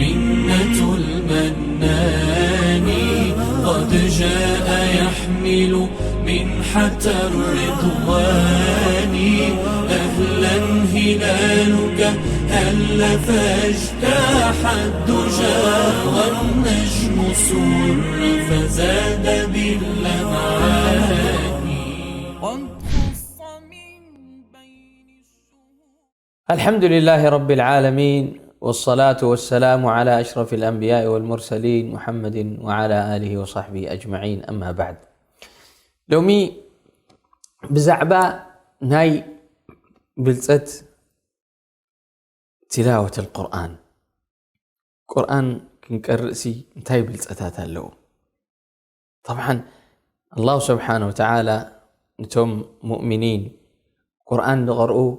منة المنان قد جاء يحمل منحة الرضوان. أهلا هلالك هل فاجتاح الدجى والنجم سر فزاد باللمعان. قد خص من بين الشهور. الحمد لله رب العالمين، والصلاة والسلام على أشرف الأنبياء والمرسلين محمد وعلى آله وصحبه أجمعين، أما بعد. ሎሚ ብዛዕባ ናይ ብልጸት تلاوة القرآن، ቁርኣን ክንቀርእ ሲ እንታይ ብልጸታት ኣለዎ? طبعا الله سبحانه وتعالى نتم مؤمنين قرآن دقرؤوا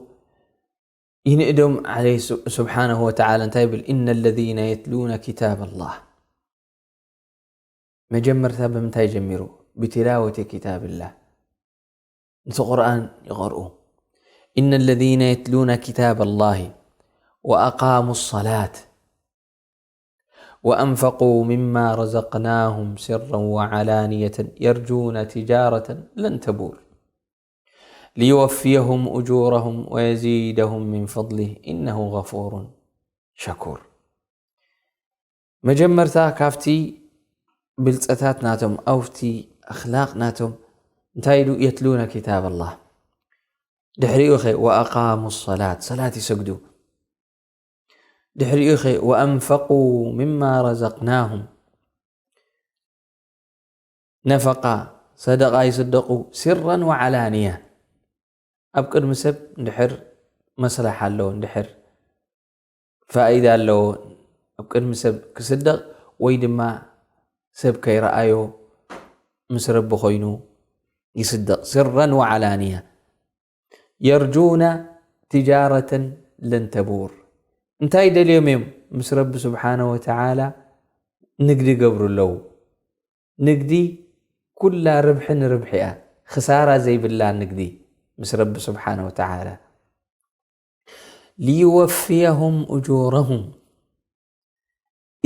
ينئدم عليه سبحانه وتعالى انتهي بال إن الذين يتلون كتاب الله. مجمرتا بمتاي جميرو بتلاوة كتاب الله. نتو قرآن يقرؤوا إن الذين يتلون كتاب الله وأقاموا الصلاة وأنفقوا مما رزقناهم سرا وعلانية يرجون تجارة لن تبور ليوفيهم أجورهم ويزيدهم من فضله إنه غفور شكور. መጀመርታ ካብቲ ብልጸታት ናቶም ኣውቲ ኣኽላቕ ናቶም እንታይ ኢሉ يتلون كتاب الله ድሕሪኡ ኸ وأقاموا الصلاة ሰላት ይሰግዱ ድሕሪኡ ኸ وأنفقوا مما رزقناهم ነፈቃ ሰደቃ ይስደቁ سرا وعلانية ኣብ ቅድሚ ሰብ እንድሕር መስላሕ ኣለዎ እንድሕር ፋኢዳ ኣለዎ ኣብ ቅድሚ ሰብ ክስደቕ ወይ ድማ ሰብ ከይረኣዮ ምስ ረቢ ኮይኑ ይስደቕ سرا وعلانية يرجون تجارة لن تبور እንታይ ደልዮም እዮም ምስ ረቢ ስብሓነ ወተዓላ ንግዲ ገብሩ ኣለዉ ንግዲ ኩላ ርብሒ ንርብሒ እያ ክሳራ ዘይብላ ንግዲ ምስ ረቢ ስብሓነ ወተዓላ ليوفيهم أجورهم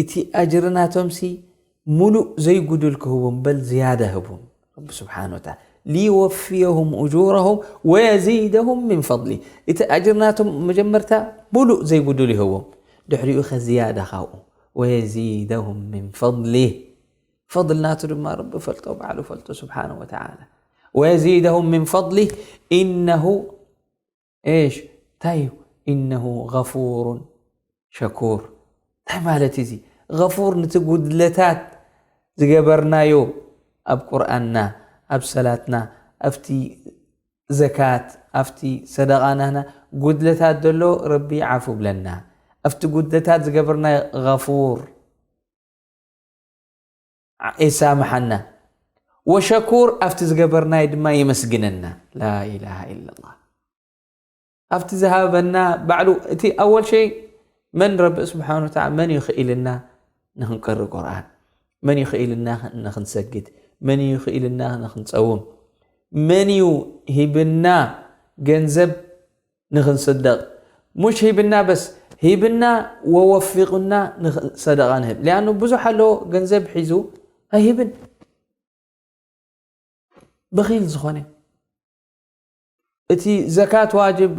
እቲ ኣጅሪ ናቶም ሲ ሙሉእ ዘይጉድል ክህቦም በል ዝያዳ ህቦም ረቢ ስብሓነ ወተዓላ ليوفيهم أجورهم ويزيدهم من فضله እቲ ኣጅሪ ናቶም መጀመርታ ሙሉእ ዘይጉድል ይህቦም ድሕሪኡ ከ ዝያዳ ካብኡ ويزيدهم من فضله ፈضል ናቱ ድማ ረቢ ፈልጦ ባዕሉ ፈልጦ ስብሓነ ወተዓላ ويزيدهم من فضله إنه إيش እንታይ እዩ إنه غفور شكور እንታይ ማለት እዚ غفور ነቲ ጉድለታት ዝገበርናዮ ኣብ ቁርኣንና ኣብ ሰላትና ኣብቲ ዘካት ኣብቲ ሰደቓ ናህና ጉድለታት ዘሎ ረቢ ዓፉ ብለና ኣብቲ ጉድለታት ዝገበርናዮ غفور የሳምሓና وشكور ኣብቲ ዝገበርናዮ ድማ የመስግነና لا إله إلا الله ኣብቲ ዝሃበና ባዕሉ እቲ ኣወል ሸይ መን ረቢ ስብሓን ወተዓላ መን እዩ ክኢልና ንክንቀሪ ቁርኣን መን እዩ ክኢልና ንክንሰግድ መን እዩ ክኢልና ንክንፀውም መን እዩ ሂብና ገንዘብ ንክንስደቕ ሙሽ ሂብና በስ ሂብና ወወፊቁና ሰደቃ ንህብ ሊኣኑ ብዙሕ ኣለዎ ገንዘብ ሒዙ ኣይህብን በኺል ዝኾነ እቲ ዘካት ዋጅብ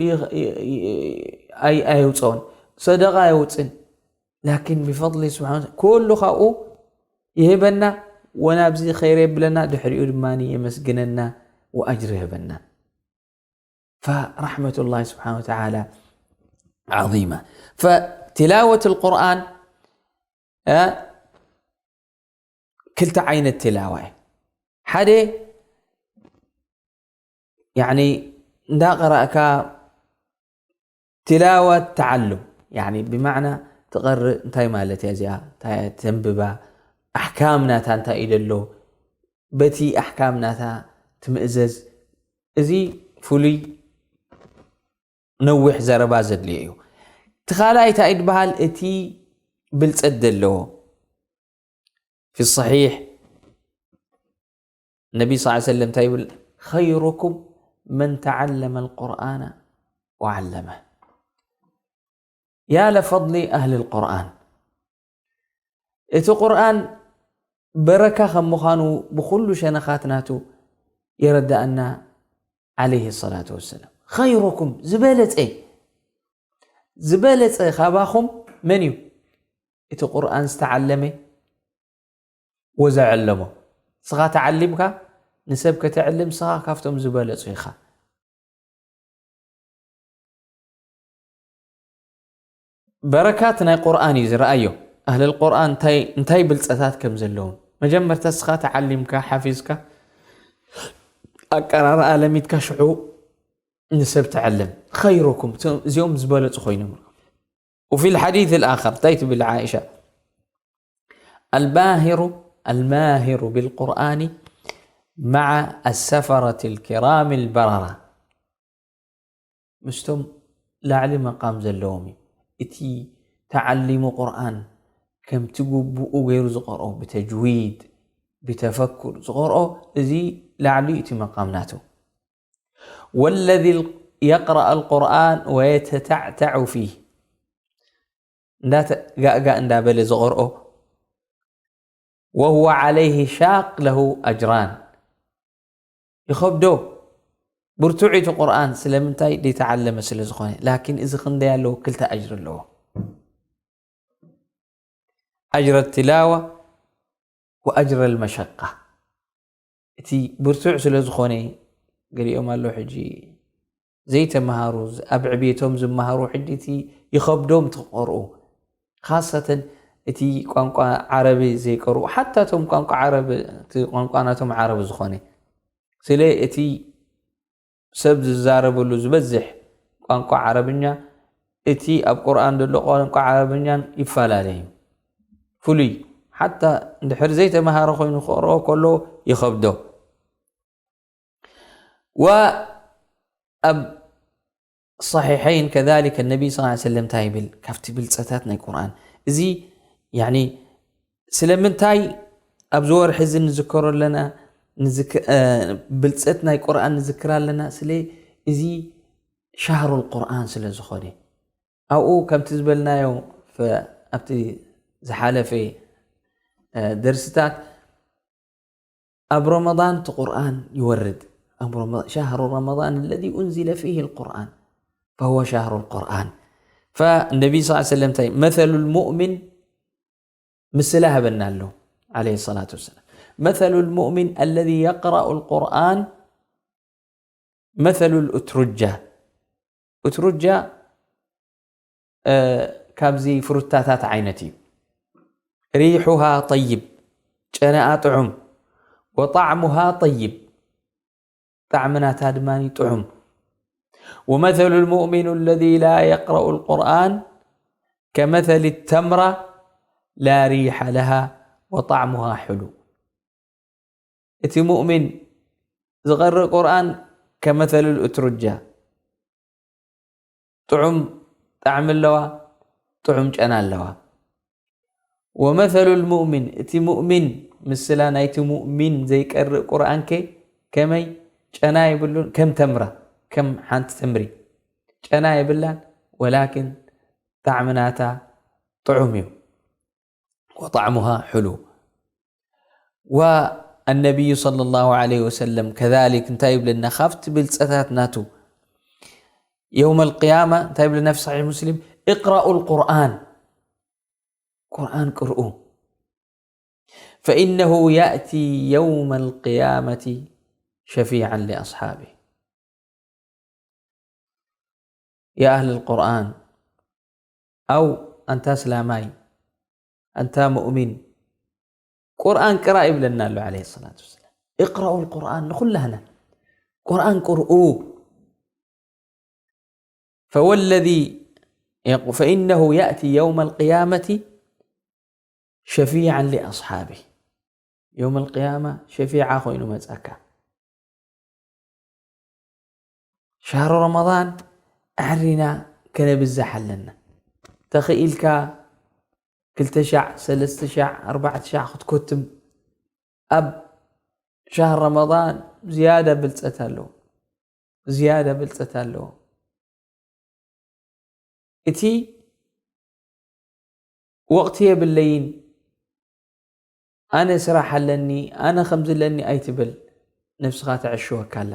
ኣየውፅኦን ሰደቃ ኣየውፅን ላኪን ብፈضሊ ስብሓን ኩሉ ካብኡ ይህበና ወናብዚ ኸይር የብለና ድሕሪኡ ድማ የመስግነና ወኣጅር ይህበና فرحمة الله سبحانه وتعالى عظيمة فتلاوة القرآن ክልተ ዓይነት ትላዋ እዩ ሓደ ያኒ እንዳቀራእካ ትላዋ ተዓሉም ያኒ ብማዕና ትቐርእ እንታይ ማለት እያ እዚኣ እንታይ ተንብባ ኣሕካም ናታ እንታይ እዩ ደሎ በቲ ኣሕካም ናታ ትምእዘዝ እዚ ፍሉይ ነዊሕ ዘረባ ዘድልዮ እዩ እቲ ካልኣይ እንታይ ይበሃል እቲ ብልፀት ዘለዎ في الصحيح النبي صلى الله عليه وسلم እንታይ ይብል خيركم من تعلم القرآن وعلمه يا لفضل أهل القرآن እቲ ቁርኣን በረካ ከም ምዃኑ ብኹሉ ሸነኻት ናቱ የረዳእና። ዓለይሂ ሰላቱ ወሰላም ኸይሩኩም ዝበለጸ ዝበለጸ ካባኹም መን እዩ? እቲ ቁርኣን ዝተዓለመ ወዘዐለሞ። ንስኻ ተዓሊምካ ንሰብ ከተዕልም ንስኻ ካብቶም ዝበለጹ ኢኻ። በረካት ናይ ቁርኣን እዩ ዝረኣዮ። ኣህለል ቁርኣን እንታይ እንታይ ብልፀታት ከም ዘለዎም መጀመርታ ንስኻ ተዓሊምካ ሓፊዝካ ኣቀራርኣ ለሚድካ ሽዑ ንሰብ ተዕልም። ኸይሩኩም እዚኦም ዝበለፁ ኮይኖም። وفي الحديث الآخر እንታይ ትብል ዓኢሻ? الماهر الماهر بالقرآن مع السفرة الكرام البررة ምስቶም ላዕሊ መቃም ዘለዎም እዩ። እቲ ተዓሊሙ ቁርኣን ከምቲ ግቡኡ ገይሩ ዝቐርኦ ብተጅዊድ ብተፈኩር ዝቐርኦ እዚ ላዕሊ እዩ እቲ መቃም ናቱ። والذي يقرأ القرآن ويتتعتع فيه እንዳተ ጋእጋእ እንዳበለ ዝቐርኦ وهو عليه شاق له أجران ይኸብዶ ብርቱዕ እቲ ቁርኣን ስለምንታይ ደይተዓለመ ስለ ዝኾነ ላኪን እዚ ክንደይ ኣለዎ ክልተ ኣጅሪ ኣለዎ أجر التلاوة وأجر المشقة እቲ ብርቱዕ ስለ ዝኾነ ገሊኦም ኣሎ ሕጂ ዘይተምሃሩ ኣብ ዕብየቶም ዝመሃሩ ሕጂ እቲ ይኸብዶም ትቐርኡ ካሰተን እቲ ቋንቋ ዓረቢ ዘይቀርኡ ሓታ እቶም ቋንቋ ዓረቢ እቲ ቋንቋ ናቶም ዓረቢ ዝኾነ ስለ እቲ ሰብ ዝዛረበሉ ዝበዝሕ ቋንቋ ዓረብኛ እቲ ኣብ ቁርኣን ዘሎ ቋንቋ ዓረብኛን ይፈላለ እዩ ፍሉይ ሓታ እንድሕር ዘይተምሃረ ኮይኑ ክቕርኦ ከሎ ይኸብዶ وأب الصحيحين كذلك النبي صلى الله عليه وسلم እንታይ ይብል ካብቲ ብልፀታት ናይ ቁርኣን እዚ يعني ስለምንታይ ኣብዚ ወርሒ እዚ ንዝከሮ ኣለና ብልፀት ናይ ቁርኣን ንዝክር ኣለና ስለ እዚ شهر القرآن ስለ ዝኾነ ኣብኡ ከምቲ ዝበልናዮ ኣብቲ ዝሓለፈ ደርስታት ኣብ ረመዳን እቲ ቁርኣን ይወርድ ኣብ ረመ- شهر رمضان الذي أنزل فيه القرآن فهو شهر القرآن فالنبي صلى الله عليه وسلم እንታይ مثل المؤمن ምስላ ሃበና ኣሎ عليه الصلاة والسلام مثل المؤمن الذي يقرأ القرآن مثل الأترجة أترجة ካብዚ ፍሩታታት ዓይነት እዩ ريحها طيب ጨነኣ ጥዑም وطعمها طيب ጣዕሚ ናታ ድማ ጥዑም ومثل المؤمن الذي لا يقرأ القرآن كمثل التمرة لا ريح لها وطعمها حلو እቲ ሙእሚን ዝቐርእ ቁርኣን ከመሰል ልእትሩጃ ጥዑም ጣዕሚ ኣለዋ፣ ጥዑም ጨና ኣለዋ። ወመሰሉ ልሙእሚን፣ እቲ ሙእሚን ምስላ ናይቲ ሙእሚን ዘይቀርእ ቁርኣንከ ከመይ ጨና የብሉን፣ ከም ተምራ፣ ከም ሓንቲ ተምሪ ጨና የብላን፣ ወላኪን ጣዕሚ ናታ ጥዑም እዩ። ወጣዕሙሃ ሕሉ። ወኣነቢዩ ሰለላሁ ዐለይሂ ወሰለም ከዛሊክ እንታይ ይብለና? ካብቲ ብልፀታት ናቱ የውመል ቅያማ እንታይ ይብለና? ፊ ሰሒሕ ሙስሊም፣ እቅረኡ ልቁርኣን፣ ቁርኣን ቅርኡ። ፈኢነሁ ያእቲ የውመል ቅያመቲ ሸፊዓን ሊኣስሓቢህ። ያ ኣህለል ቁርኣን፣ ኣው ኣንታ እስላማይ፣ ኣንታ ሙእሚን፣ ቁርኣን ቅራእ ይብለና ኣሎ ዓለይሂ ሰላቱ ወሰላም። እቅረኡ ልቁርኣን ንኹላህና ቁርኣን ቅርኡ። ፈወለዚ የቁ-፣ ፈኢነሁ ያእቲ የውመል ቅያመቲ ሸፊዓን ሊኣስሓቢህ። የውመል ቅያማ ሸፊዓ ኮይኑ መጻካ። ሻህሩ ረመዳን ኣዕሪና ከነብዝሕ ኣለና። ተኽኢልካ ክልተ ሻዕ፣ ሰለስተ ሻዕ፣ ኣርባዕተ ሻዕ ክትኮትም ኣብ ሻህር ረመዳን ዝያዳ ብልጸት ኣለዎ። ዝያዳ ብልጸት ኣለዎ። እቲ ወቕቲ የብለይን፣ ኣነ ስራሕ ኣለኒ፣ ኣነ ከምዚ ኣለኒ ኣይትበል። ነብስኻ ተዕሽወካ ኣላ።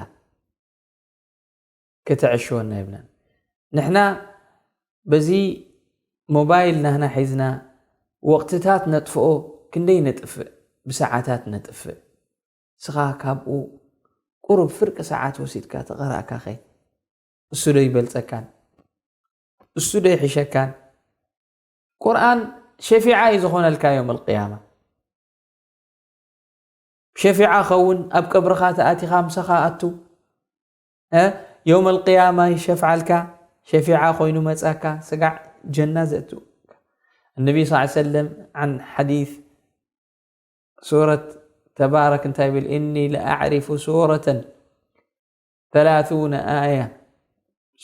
ከተዕሽወና የብላን። ንሕና በዚ ሞባይል ናህና ሒዝና ወቕትታት ነጥፍኦ፣ ክንደይ ነጥፍእ፣ ብሰዓታት ነጥፍእ። ንስኻ ካብኡ ቁሩብ ፍርቂ ሰዓት ወሲድካ ተቐራእካኸ፣ እሱ ዶ ይበልጸካን? እሱ ዶ ይሕሸካን? ቁርኣን ሸፊዓ እዩ ዝኾነልካ ዮም ኣልቅያማ። ሸፊዓ ኸውን ኣብ ቀብርኻ ተኣቲኻ ምሳኻ ኣቱ። እ? ዮም ኣልቅያማ ይሸፍዓልካ፣ ሸፊዓ ኮይኑ መጻካ፣ ስጋዕ ጀና ዘእቱ። النبي صلى الله عليه وسلم عن حديث سورة تبارك እንታይ ይብል? إني لأعرف سورة ثلاثون آية،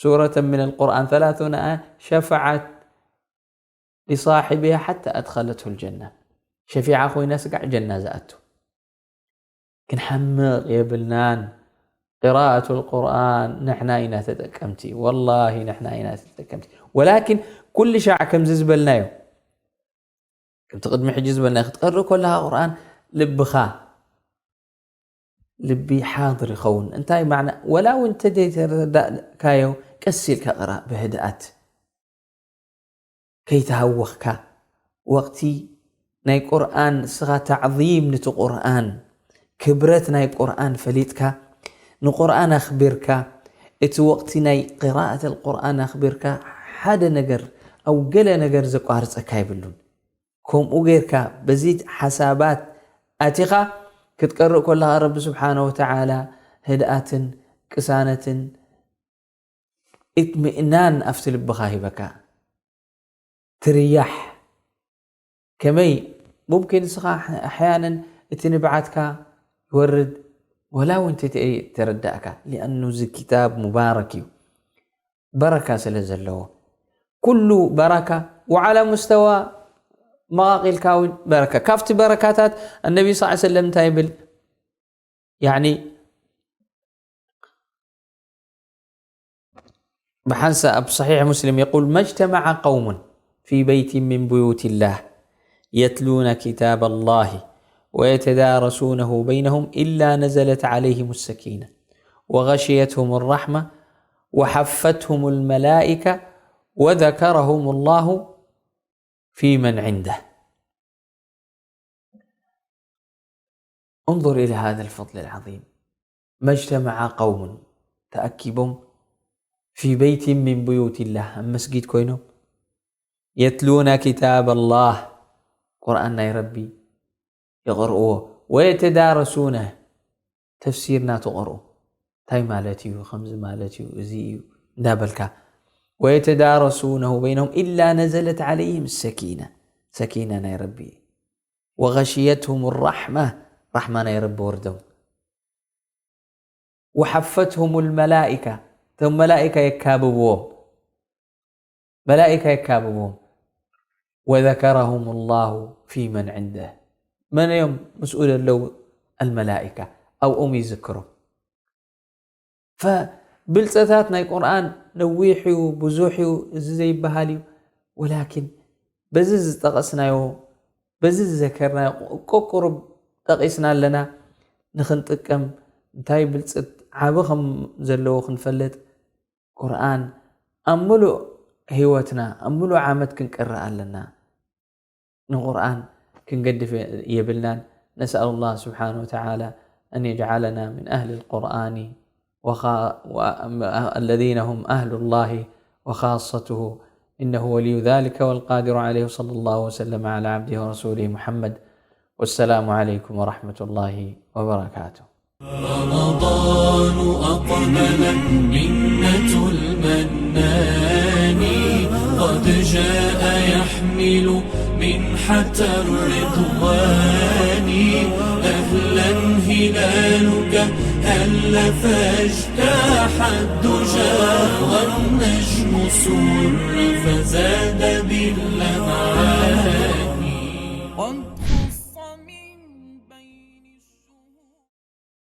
سورة من القرآن ثلاثون آية شفعت لصاحبها حتى أدخلته الجنة. ሸፊዓ ኮይና ስጋዕ ጀና ዝኣቱ። ክንሓምቕ የብልናን። قراءة القرآن ንሕና ኢና ተጠቀምቲ። ወላሂ ንሕና ኢና ተጠቀምቲ። ወላኪን ኩሉ ሻዕ ከምዚ ዝበልናዮ፣ ከምቲ ቅድሚ ሕጂ ዝበልናዮ፣ ክትቀርእ ከለኻ ቁርኣን ልብኻ፣ ልቢ ሓድር ይኸውን። እንታይ ማዕና? ወላ እውን እንተ ዘይተረዳእካዮ ቀስ ኢልካ ቅራእ ብህድኣት። ከይተሃወኽካ። ወቕቲ ናይ ቁርኣን፣ ንስኻ ታዕዚም ንቲ ቁርኣን፣ ክብረት ናይ ቁርኣን ፈሊጥካ፣ ንቁርኣን ኣኽቢርካ፣ እቲ ወቕቲ ናይ ቅራኣት ኣልቁርኣን ኣኽቢርካ፣ ሓደ ነገር፣ ኣብ ገለ ነገር ዘቋርጸካ የብሉን። ከምኡ ጌርካ በዚ ሓሳባት ኣቲኻ ክትቀርእ ከለኻ ረቢ ስብሓነ ወተዓላ ህድኣትን ቅሳነትን እጥሚእናን ኣብቲ ልብኻ ሂበካ። ትርያሕ። ከመይ ሙምኪን ንስኻ ኣሕ-፣ ኣሕያንን እቲ ንብዓትካ ይወርድ፣ ወላ እውን እንተ ተረዳእካ፣ ሊኣኑ እዚ ክታብ ሙባረክ እዩ። በረካ ስለ ዘለዎ። ኩሉ በረካ፣ ወዓላ ሙስተዋ መቓቒልካ እውን በረካ። ካብቲ በረካታት፣ ኣነቢ ሰለላሁ ዐለይሂ ወሰለም እንታይ ይብል? ያዕኒ፣ ብሓንሳ ኣብ ሰሒሕ ሙስሊም የቁል፣ "መጅተመዐ ቀውሙን ፊ በይቲን ሚን ቡዩቲላህ የትሉነ ኪታበላሂ ወየተዳረሱነሁ በይነሁም ኢላ ነዘለት ዐለይሂሙ ሰኪነ ወገሽየትሁሙ ራሕመ ወሐፈትሁሙል መላኢከ ወዘከረሁሙላሁ ፊመን ዒንደህ." انظر إلى هذا الفضل العظيم. ما اجتمع قوم ተኣኪቦም في بيت من بيوت الله ኣብ መስጊድ ኮይኖም يتلون كتاب الله ቁርኣን ናይ ረቢ ይቕርእዎ ويتدارسونه ተፍሲር ናቱ ቕርኡ እንታይ ማለት እዩ ከምዚ ማለት እዩ እዚ እዩ እንዳበልካ ويتدارسونه بينهم إلا نزلت عليهم السكينة ሰኪና ናይ ረቢ وغشيتهم الرحمة ራሕማ ናይ ረቢ ወርዶም وحفتهم الملائكة እቶም መላኢካ የካብብዎም መላኢካ የካብብዎም وذكرهم الله في من عنده መን እዮም ምስኡ ዘለዉ الملائكة ኣብኦም ይዝክሮም فብልፀታት ናይ ቁርኣን ነዊሕ እዩ ብዙሕ እዩ እዚ ዘይበሃል እዩ ወላኪን በዚ ዝጠቐስናዮ በዚ ዝዘከርናዮ ቆቁሩብ ጠቒስና ኣለና ንክንጥቀም እንታይ ብልፅት ዓቢ ከም ዘለዎ ክንፈልጥ ቁርኣን ኣብ ምሉእ ህይወትና ኣብ ምሉእ ዓመት ክንቀርእ ኣለና ንቁርኣን ክንገድፍ የብልናን نسأل الله سبحانه وتعالى أن يجعلنا من أهل القرآن وخا... و... الذين هم أهل الله وخاصته إنه ولي ذلك والقادر عليه وصلى الله وسلم على عبده ورسوله محمد والسلام عليكم ورحمة الله وبركاته رمضان أقبل منة المنان قد جاء يحمل منحة الرضوان أهلا هلالك هل فاجتاح الدجى والنجم سر فزاد باللمعان